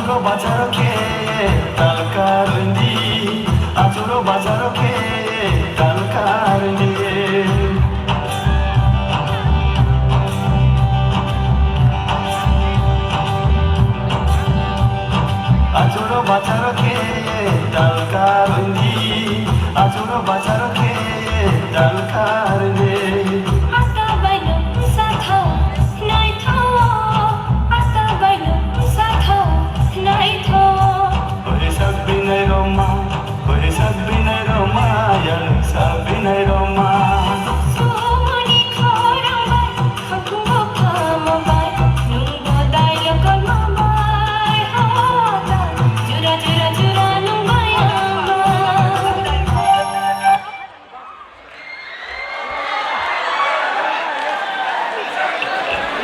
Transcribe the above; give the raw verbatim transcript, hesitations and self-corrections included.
Achoro bazaro khe tal karwindi, achoro bazaro khe tal karwindi. Achoro bazaro khe tal karwindi, achoro bazaro khe tal karwindi. Ata baino satha naitho, ata baino satha naitho. Oi sak binai roma, oi sak binai roma, ya sak